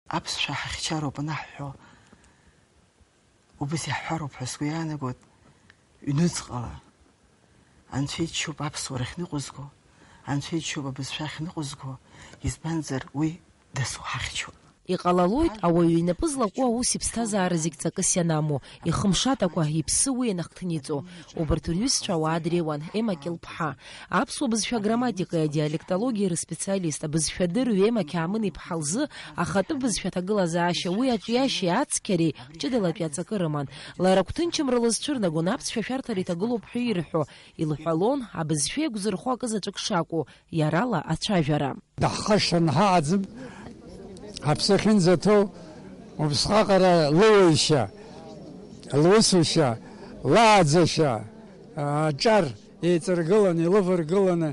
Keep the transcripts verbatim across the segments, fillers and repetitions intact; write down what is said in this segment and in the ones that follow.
Аԥсшәа ҳахьчароуп анаҳҳәо, убас иаҳҳәароуп ҳәа сгәы иаанагоит ҩнуҵҟала. Анцәа иччоуп аԥсуара ахьныҟәызго, анцәа иччоуп абызшәа ахьныҟәызго, избанзар уи дасу ҳахьчоуп. Иҟалалоит, ауаҩы инапы злаку аус иԥсҭазаара зегь ҵакыс ианаму, ихымшаҭақәа, иԥсы уи ианахҭниҵо. Убарҭ рҩызцәа ауаа дреиуан, Ема Кьылԥҳа. Аԥсуа бызшәа аграмматикеи адиалектологиеи рыспециалист, абызшәадырҩ Ема Қьаамын-иԥҳа лзы ахатәы бызшәа аҭагылазаашьа уи аҿиашьеи ацқьареи ҷыдалатәи аҵакы рыман. Лара гәҭынчымра лызцәырнагон аԥсшәа ашәарҭара иҭагылоуп ҳәа ирҳәо. Илҳәалон, абызшәа еиқәзырхо акы заҵәык шакәу, иарала ацәажәара. Даҳхашҭыр ҳаҟаӡам, ҳаԥсы ахьынӡаҭоу, убысҟаҟара лыуаҩшьа, лусушьа, лааӡашьа, аҿар еиҵаргыланы, илываргыланы,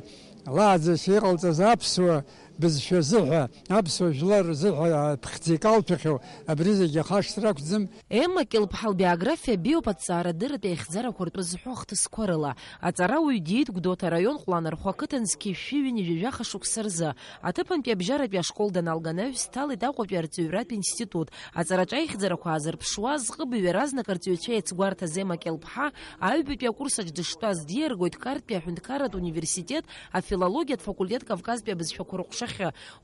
лааӡашьа иҟалҵаз аԥсуа бызшәа азыҳәа, аԥсуа жәлар рзыҳәа аԥхӡы икалҭәахьоу абри зегьы ахашҭра акәӡам. Емма Кьылԥҳа лбиографиа биоуп аҭҵаарадырратә еихьӡарақәа ртәы зҳәо ахҭысқәа рыла. Аҵарауаҩ диит Гәдоуҭа араион Ҟәланырхәа ақыҭан зқьи жәшәи ҩынҩажәи жәаха шықәса рзы. Аҭыԥантәи абжьаратәи ашкол даналга анаҩс дҭалеит Аҟәатәи арҵаҩратә институт. Аҵараҿы аихьӡарақәа аазырԥшуа, зҟыбаҩ иаразнак арҵаҩцәа еицгәарҭаз Ема Кьылԥҳа аҩбатәи акурс аҿы дыштәаз диаргоит Қарҭтәи аҳәынҭқарратә университет афилологиатә факультет Кавказтәи абызшәақәа рыҟәшахьы.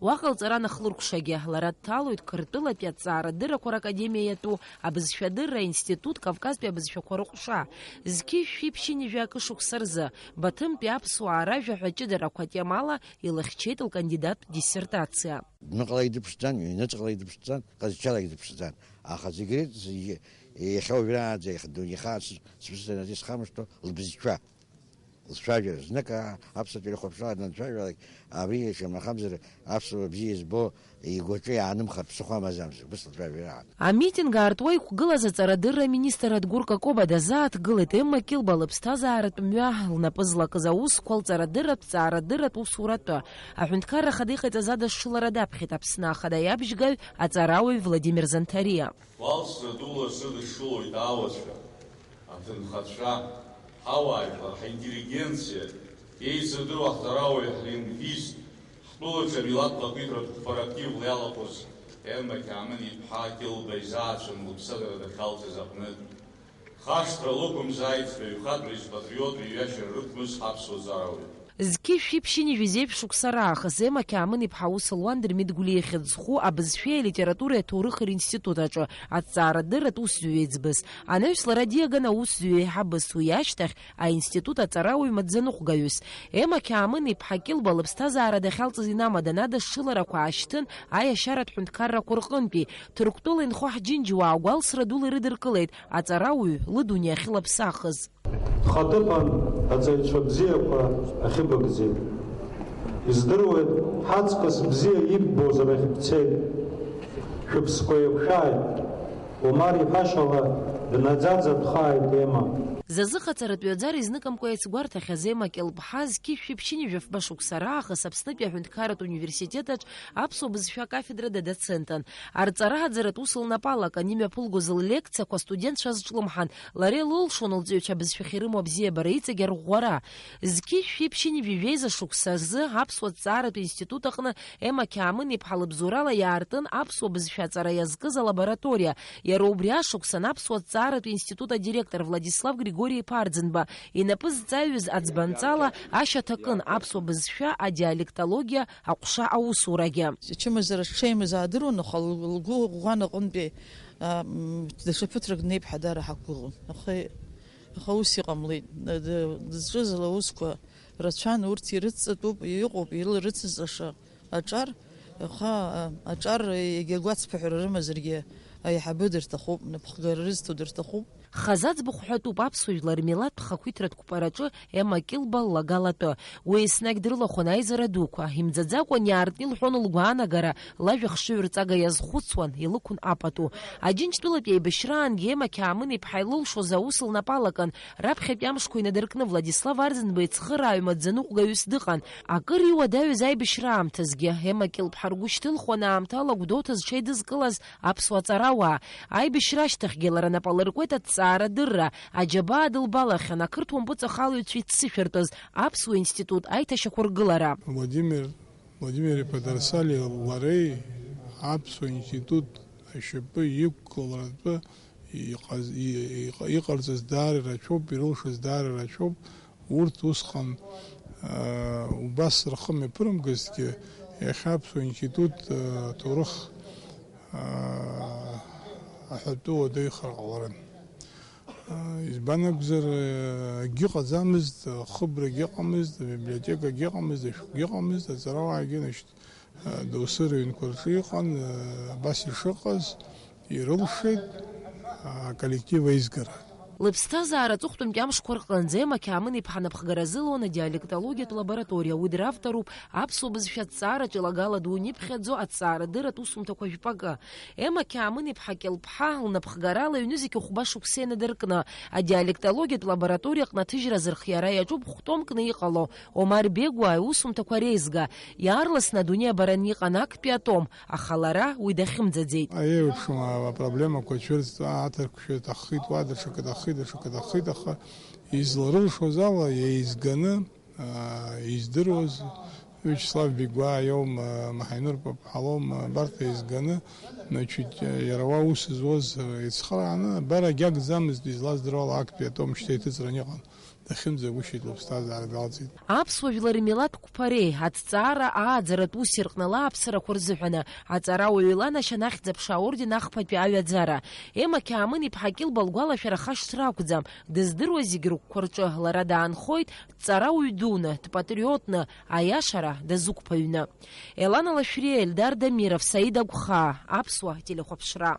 Уаҟа лҵара анахлыркәшагьы, лара дҭалоит Қырҭтәылатәи аҭҵаарадыррақәа ракадемиа иатәу абызшәадырра аинститут Кавказтәи абызшәақәа рыҟәша. Зқьи жәшәи ԥшьынҩажәи акы шықәса рзы, Баҭымтәи аԥсуаа ражәа ҳәа аҷыдарақәа темала илыхьчеит лкандидаттә диссертациа. Дәныҟалагьы дыԥшӡан, ҩныҵҟалагьы дыԥшӡан, ҟазшьалагьы дыԥшӡан. Аха зегь реиԥш, зегь, иахьа уажәраанӡа, иахьа дунеихаан сыс-, сусҭа схамышҭуа лбызшәа. Лцәажәара, знык а-, аԥсуа телехәаԥшра данцәажәалак, абри шамахамзар аԥсуа бзиа избо игәаҿы иаанымхар ԥсыхәа амаӡамзар, убыс лцәажәара аан. Амитинг аартуа иқәгылаз аҵарадырра аминистр Адгәыр Какоба дазааҭгылеит Емма Кьылба лыԥсҭазааратә мҩа лнапы злакыз аусқәа лҵарадырратә, ҵаарадырратә усуратәы. Аҳәынҭқарра Ахада иҟаиҵаз адашшылара даԥхьеит Аԥсны Ахада иабжьгаҩ аҵарауаҩ Владимир Занҭариа. Гәалсра дула сыдышшылоит аауацәа, аҭынхацәа, ҳауаажәлар, ҳинтеллигенциа, еизадыруа ҳҵарауаҩ, ҳлингвист, ҳтәылаҿы амилаҭтә хақәиҭратә қәԥара активла иалахәыз Емма Қьаамын-иԥҳа Кьылба изааӡәӡәаны лыԥсадара дахьалҵыз аҟнытә, хашҭра лықәымзааит, ҩхатәреи патриотреи ҩашьара рықәмыз ҳаԥсуа ҵарауаҩ. Зқьи жәшәи ԥшьынҩажәи зеиԥш шықәса раахыс Ема Қьаамын-иԥҳа аус луан Дырмит Гәлиа ихьӡ зху абызшәеи алитературеи аҭоурыхи ринститут аҿы аҭҵаарадырратә усзуҩ еиҵбыз. Анаҩс лара диаган аусзуҩ еиҳабыс, уи ашьҭахь аинститут аҵарауаҩ маӡаныҟәгаҩыс. Ема Қьаамын-иԥҳа Кьылба лыԥсҭазаара дахьалҵыз инамадан адашшыларақәа аашьҭын аиашьаратә ҳәынҭқаррақәа рҟынтәи, Ҭырқәтәыла инхо ҳџьынџьуаа гәалсра дула ирыдыркылеит аҵарауаҩ лыдунеи ахьылаԥсахыз. Хаҭыԥан аҵаҩцәа бзиақәа ахьыбыгӡеит. Издыруеит, ҳаҵкыс бзиа иббозар ахь бцеит. Шәыԥсқәа еиқәшәааит. Омар иҳәашьала бнаӡаӡатәхааит, Ема. Зазыҟаҵаратәи аӡара изныкымкәа еицгәарҭахьаз Ема Кьылԥҳа зқьи жәшәи ԥшьынҩажәи жәафба шықәса раахыс Аԥснытәи аҳәынҭқарратә университет аҿы аԥсуа бызшәа акафедрада доцентын. Арҵарааӡаратә ус лнапы алакын, имҩаԥылгоз ллекциақәа астудентцәа азҿлымҳан, лара илылшон лҵаҩцәа абызшәахь ирымоу абзиабара, иҵегь арӷәӷәара. Зқьи жәшәи ԥшьынҩажәи жәеиза шықәса рзы Аԥсуа ҭҵааратә институт аҟны Ема Қьаамын-иԥҳа лыбзоурала иаартын аԥсуа бызшәа аҵара иазкыз алабораториа. Иара убри ашықәсан Аԥсуа ҭҵааратә институт адиректор Владислав Григори-иԥа Арӡынба инапы зҵаҩыз аӡбанҵала ашьаҭа акын аԥсуа бызшәа, адиалектологиа, аҟәша аусурагьы. Ачымазара шҽеимыз аадыруан, аха лгәы ӷәӷәан аҟынтәи, а, м, даҽа ԥыҭрак днеип ҳәа даара ҳақәгәыӷуан. Аха, аха ус иҟамлеит. Д-, д-, дызҿыз лаусқәа рацәан, урҭ ирыцҵатәуп, иҟоуп, ирыцызҵаша аҿар, аха, а, аҿар егьа гәацԥыҳәара рымазаргьы, аиҳабы дырҭахуп, напхгара рызҭо дырҭахуп. Хазы аӡбахә ҳәатәуп аԥсуа жәлар рмилаҭтә хақәиҭратә қәԥараҿы Ема Кьылба ллагала атәы. Уи еснагь дрылахәын аизара дуқәа, имӡаӡакәа иаартны илҳәон лгәаанагара, лажәа хшыҩрҵага иазхәыцуан, илықәын апату. Аџьынџьтәылатәи аибашьраангьы Ема Қьаамын-иԥҳа илылшоз аус лнапы алакын, раԥхьатәи амшқәа инадыркны Владислав Арӡынба ицхырааҩ маӡаныҟәгаҩыс дыҟан. Акыр иуадаҩыз аибашьра аамҭазгьы, Ема Кьылԥҳа ргәы шьҭылхуан аамҭала Гәдоуҭа зҽеидызкылаз аԥсуа ҵарауаа. Аибашьра ашьҭахьгьы лара нап алыркуеит аҭҵаарадырра, аџьабаа дылбалахьан ақырҭуа мпыҵахалаҩцәа иццышәыртәыз аԥсуа институт аиҭашьақәыргылара. Владимир, Владимир-иԥа Дарсали лареи Аԥсуа институт ашьапы иқәгыларатәы иҟаз-, и-, иҟ-, иҟарҵаз даара ирацәоуп, ирылшаз даара ирацәоуп. Урҭ усҟан, аа, убас рхы мҩаԥырымгазҭгьы, иахьа Аԥсуа институт, аа, аҭоурых, аа, аҳәатәы уадаҩхар ҟаларын. Аа, избан акәзар, аа, акгьы ыҟаӡамызт, ахыбрагьы ыҟамызт, абиблиотекагьы ыҟамызт, ашәҟәгьы ыҟамызт, аҵарауаагьы, значит, аа, доусы рыҩнқәа рҿы иҟан, аа, абас ишыҟаз, ирылшеит, аа, аколлектив аизгара. Лыԥсҭазаара аҵыхәтәантәи амшқәа рҟынӡа Ема Қьаамын-иԥҳа напхгара зылон адиалектологиатә лабораториа. Уи дравторуп аԥсуа бызшәа аҭҵаараҿы илагала дунеиԥхьаӡо аҭҵаарадырратә усумҭақәа жәпакы. Ема Қьаамын-иԥҳа Кьылԥҳа лнапхгарала аҩны зегьы хәба шықәса инадыркны, адиалектологиатә лабораториаҟны аҭыжьра азырхиара иаҿуп хә-томкны иҟало Омар Бегәаа иусумҭақәа реизга. Иаарласны адунеи абараны иҟан актәи атом, аха лара уи дахьымӡаӡеит. Еиуеиԥшым апроблемақәа цәырҵт, аҭырқәшәа иҭаххит, уа даҽакы иҭаххит, даҽакы иҭаххит, аха изларылшоз ала еизганы, аа, издыруаз Виачеслав Бегәаа иоума, Маҳаинур Папҳалоума, абарҭ еизганы, значит, иара уа ус зуаз, ицхрааны, абар агьагӡамызт, излаздыруа ала актәи атом шьҭа иҭыҵран иҟан. Дахьымӡагәышьеит лыԥсҭазаара далҵит. Аԥсуа жәлар рмилаҭ қәԥареи аҭҵаара ааӡаратә уси рҟны лааԥсарақәа рзыҳәаны аҵарауаҩ иланашьан Ахьӡ-аԥша аорден ахԥатәи аҩаӡара. Ема Қьаамын-иԥҳа Кьылба лгәалашәара хашҭра акәӡам, дыздыруаз зегь рыгәқәа рҿы лара даанхоит дҵарауаҩ дуны, дпатриотны, аиашара дазықәԥаҩны. Елана Лашәриа, Ельдар Дамиров, Саида Гәхаа, Аԥсуа телехәаԥшра.